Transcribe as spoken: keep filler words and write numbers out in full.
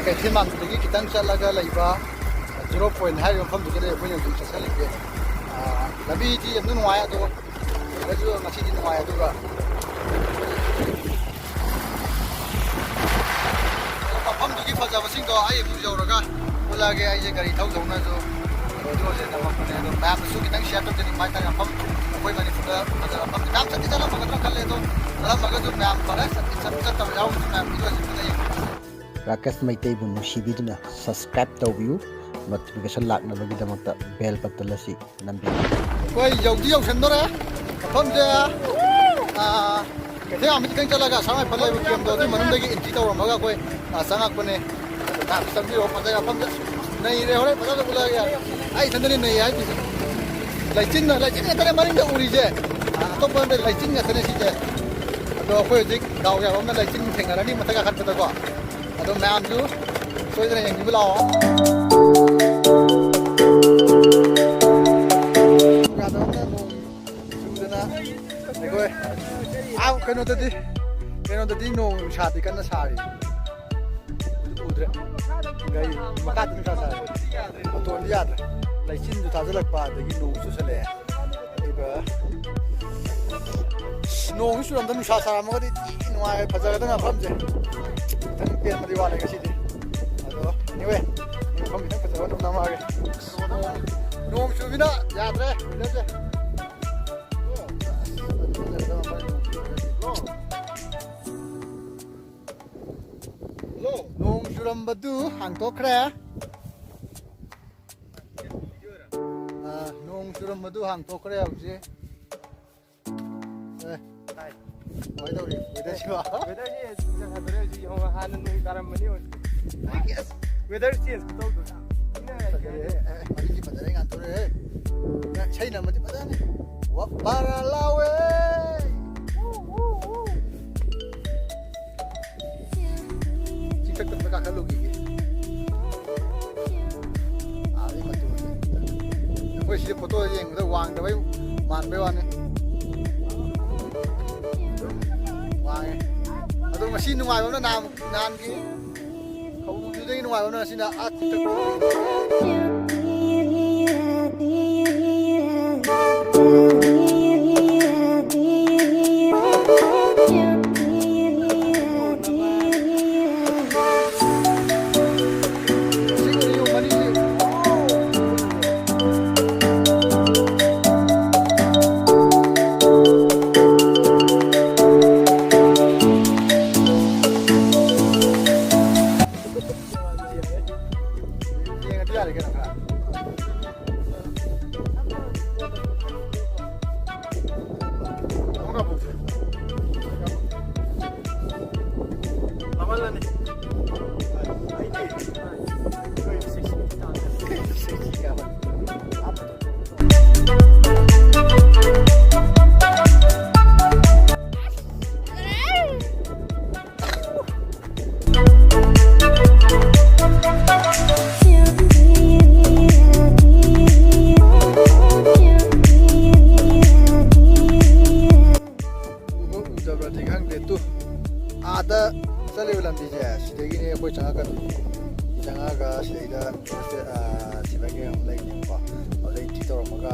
ꯀꯩꯊꯦꯜ ꯃꯥꯟꯕꯤꯗꯒꯤ ꯈꯤꯇꯪ ꯆꯠꯂꯒ ꯂꯩꯕ ꯖꯤꯔꯣ ꯄꯣꯏꯟ ꯍꯥꯏꯔꯤꯕ ꯃꯐꯝꯗꯨꯗ ꯑꯩꯈꯣꯏꯅ ꯍꯧꯖꯤꯛ ꯆꯠꯁꯜꯂꯤꯁꯦ꯫ ꯑꯥ, ꯂꯝꯕꯤꯗꯤ ꯌꯥꯝꯅ ꯅꯨꯡꯉꯥꯏ, ꯑꯗꯣ ꯑꯣꯏꯔꯒꯁꯨ ꯉꯁꯤꯗꯤ ꯅꯨꯡꯉꯥꯏ꯫ ꯑꯗꯨꯒ ꯃꯐꯝꯗꯨꯒꯤ ꯐꯖꯕꯁꯤꯡꯗꯣ ꯑꯩ ꯑꯃꯨꯛ ꯌꯧꯔꯒ ꯎꯠꯂꯛꯑꯒꯦ꯫ ꯑꯩꯁꯦ ꯒꯥꯔꯤ ꯊꯧꯗꯧꯅꯁꯨ ꯔꯦꯗꯤꯑꯣꯁꯦ ꯅꯝꯃꯛꯄꯅꯦ꯫ ꯑꯗꯣ ꯃꯌꯥꯝꯗꯁꯨ ꯈꯤꯇꯪ ꯁꯤꯌꯔ ꯇꯧꯖꯅꯤꯡꯕ ꯍꯥꯏꯇꯥꯔꯦ꯫ ꯃꯐꯝ ꯑꯩꯈꯣꯏ ꯃꯅꯤꯄꯨꯔꯗ ꯐꯖꯕ ꯃꯐꯝꯁꯦ ꯃꯌꯥꯝ ꯆꯠꯇꯤ ꯆꯠꯂꯝꯃꯒꯗ꯭ꯔꯥ ꯈꯜꯂꯦ꯫ ꯑꯗꯣ ꯆꯠꯂꯝꯃꯒꯁꯨ ꯃꯌꯥꯝ ꯐꯔꯦ, ꯆꯠꯇꯤ ꯆꯠ-, ꯆꯠꯇꯕ ꯌꯥꯎꯔꯁꯨ ꯃꯌꯥꯝ ꯚꯤꯗꯤꯑꯣꯁꯦ ꯄꯨꯟꯅ ꯌꯦꯡꯃꯤꯟꯅꯁꯦ꯫ ꯔꯥꯀꯦꯁ ꯃꯩꯇꯩꯕꯨ ꯅꯨꯡꯁꯤꯕꯤꯗꯨꯅ ꯁꯕꯁꯀ꯭ꯔꯥꯏꯕ ꯇꯧꯕꯤꯌꯨ, ꯅꯣꯇꯤꯐꯤꯀꯦꯁꯟ ꯂꯥꯛꯅꯕꯒꯤꯗꯃꯛꯇ ꯕꯦꯜ ꯕꯇꯟ ꯑꯁꯤ ꯅꯝꯕꯤꯌꯨ꯫ ꯑꯩꯈꯣꯏ ꯌꯧꯗꯤ ꯌꯧꯁꯟꯗꯣꯔꯦ ꯃꯐꯝꯁꯦ꯫ ꯑꯥ, ꯀꯩꯊꯦꯜ ꯑꯃ ꯈꯤꯇꯪ ꯆꯠꯂꯒ ꯑꯁꯥꯝ ꯔꯥꯏꯐꯜ ꯂꯩꯕ ꯀꯦꯝꯗꯣ ꯑꯗꯨꯒꯤ ꯃꯅꯨꯡꯗꯒꯤ ꯑꯦꯟꯇ꯭ꯔꯤ ꯇꯧꯔꯝꯃꯒ ꯑꯩꯈꯣꯏ, ꯑꯥ, ꯆꯪꯉꯛꯄꯅꯦ꯫ ꯑꯗꯣ ꯃꯌꯥꯝꯁꯨ ꯆꯪꯕꯤꯔꯣ, ꯐꯖꯩ ꯃꯐꯝꯁꯦ꯫ ꯅꯩꯔꯦ, ꯍꯣꯔꯦꯟ ꯐꯖꯅ ꯎꯠꯂꯛꯑꯒꯦ꯫ ꯑꯩ ꯏꯊꯟꯗꯅꯤ ꯅꯩ ꯍꯥꯏꯗꯣꯏꯁꯦ꯫ ꯂꯩꯆꯤꯟꯅ, ꯂꯩꯆꯤꯟ ꯉꯥꯛꯇꯅꯦ ꯃꯅꯤꯡꯗ ꯎꯔꯤꯁꯦ꯫ ꯑꯥ, ꯑꯇꯣꯞꯄ ꯑꯝꯇ ꯂꯩꯆꯤꯟ ꯉꯥꯛꯇꯅꯦ ꯁꯤꯁꯦ꯫ ꯑꯗꯣ ꯑꯩꯈꯣꯏ ꯍꯧꯖꯤꯛ ꯗꯥꯎ ꯌꯥꯕ ꯑꯃꯅ ꯂꯩꯆꯤꯟ ꯊꯦꯡꯅꯔꯅꯤ ꯃꯊꯛ ꯀꯥꯈꯠꯄꯗꯀꯣ꯫ ꯑꯗꯣ ꯃꯌꯥꯝꯁꯨ ꯁꯣꯏꯗꯅ ꯌꯦꯡꯕꯤꯕ ꯂꯥꯛꯑꯣ꯫ ꯌꯥꯗꯕꯅ ꯅꯣꯡ ꯆꯨꯗꯅ ꯑꯩꯈꯣꯏ, ꯑꯥ, ꯀꯩꯅꯣꯗꯗꯤ, ꯀꯩꯅꯣꯗꯗꯤ ꯅꯣꯡ ꯅꯨꯡꯁꯥꯗꯤ ꯀꯟꯅ ꯁꯥꯔꯤ꯫ ꯎꯗ꯭ꯔꯦ꯫ ꯒꯥꯔꯤ ꯃꯈꯥꯗ ꯅꯨꯡꯁꯥ ꯁꯥꯔꯤ꯫ ꯃꯇꯣꯟꯗꯤ ꯌꯥꯗ꯭ꯔꯦ꯫ ꯂꯩꯆꯤꯟꯁꯨ ꯊꯥꯖꯤꯜꯂꯛꯄ, ꯑꯗꯒꯤ ꯅꯣꯡ ꯆꯨꯁꯜꯂꯛꯑꯦ꯫ ꯑꯗꯨꯒ ꯅꯣꯡꯁꯨ ꯆꯨꯔꯝꯗ ꯅꯨꯡꯁꯥ ꯁꯥꯔꯝꯃꯒꯗꯤ ꯊꯤ ꯅꯨꯡꯉꯥꯏ, ꯐꯖꯒꯗꯕ ꯃꯐꯝꯁꯦ꯫ ꯈꯤꯇꯪ ꯄꯦꯟꯕꯗꯤ ꯋꯥꯠꯂꯦ ꯉꯁꯤꯗꯤ꯫ ꯑꯗꯣ anyway, ꯃꯐꯝ ꯈꯤꯇꯪ ꯐꯖꯕ ꯑꯗꯨꯝ ꯅꯝꯃꯛꯑꯒꯦ꯫ ꯅꯣꯡ, ꯅꯣꯡ ꯆꯨꯕꯅꯤꯅ ꯌꯥꯗ꯭ꯔꯦ weatherꯁꯦ꯫ ꯅꯣꯡ ꯆꯨꯔꯝꯕꯗꯨ ꯍꯥꯡꯇꯣꯛꯈ꯭ꯔꯦ꯫ ꯑꯥ, ꯅꯣꯡ ꯆꯨꯔꯝꯕꯗꯨ ꯍꯥꯡꯇꯣꯛꯈ꯭ꯔꯦ ꯍꯧꯖꯤꯛ꯫ ꯑꯦ, ꯀꯃꯥꯏ ꯇꯧꯔꯤ weatherꯁꯤꯕꯣ? Weatherꯁꯦ ꯅꯨꯡꯁꯥ ꯁꯥꯗꯣꯔꯦ ꯍꯧꯖꯤꯛ, ꯌꯦꯡꯉꯣ, ꯍꯥꯟꯅ ꯅꯣꯡ ꯇꯥꯔꯝꯕꯅꯤ ꯍꯧꯖꯤꯛ꯫ Weather change ꯈꯨꯇꯧꯗꯣ ꯊꯤꯅ ꯐꯖꯔꯦꯍꯦ꯫ ꯑꯦ, ꯋꯥꯔꯤꯗꯤ ꯐꯖꯔꯦ, ꯉꯥꯟꯊꯣꯔꯛꯑꯦꯍꯦ꯫ ꯅꯪ ꯏꯁꯩ ꯅꯝꯃꯗꯤ ꯐꯖꯅꯤ꯫ ꯋꯥ ꯕꯥꯔꯥ ꯂꯥꯎꯋꯦ꯫ ꯆꯤꯛꯊꯛꯇ ꯀꯥꯈꯠꯂꯨꯈꯤꯒꯦ꯫ ꯑꯥꯗꯩ ꯃꯇꯣꯟꯗ꯫ ꯑꯩꯈꯣꯏ ꯁꯤꯗ ꯐꯣꯇꯣ ꯌꯦꯡꯕꯗ ꯋꯥꯡꯗꯕꯩ ꯃꯥꯟꯕꯩ ꯋꯥꯅꯤ꯫ ꯋꯥꯡꯉꯦ꯫ ꯑꯗꯣ ꯉꯁꯤ ꯅꯨꯡꯉꯥꯏꯕ ꯑꯃꯅ ꯅꯍꯥꯟ, ꯅꯍꯥꯟꯒꯤ ꯈꯧ-, ꯅꯨꯡꯉꯥꯏꯕ ꯑꯃꯅ ꯁꯤꯅ ꯑꯥ ꯌꯦꯡꯉꯗꯤ ꯌꯥꯔꯦ ꯀꯩꯅꯣ ꯈꯔ꯫ ꯎꯕ ꯎꯗꯕ꯭ꯔꯗꯤ ꯈꯪꯗꯦ꯫ ꯇꯨ, ꯑꯥꯗ ꯆꯠꯂꯤꯕ ꯂꯝꯕꯤꯁꯦ ꯁꯤꯗꯒꯤꯅꯦ ꯑꯩꯈꯣꯏ ꯆꯪꯉꯛꯀꯗꯣꯏꯁꯦ꯫ ꯆꯪꯉꯛꯑꯒ ꯁꯤꯗꯩꯗ ꯁꯤꯕꯥꯏ ꯀꯦꯝ ꯑꯃ ꯂꯩꯅꯦꯕꯀꯣ꯫ ꯑꯗꯨꯗꯩ ꯏꯟꯇ꯭ꯔꯤ ꯇꯧꯔꯝꯃꯒ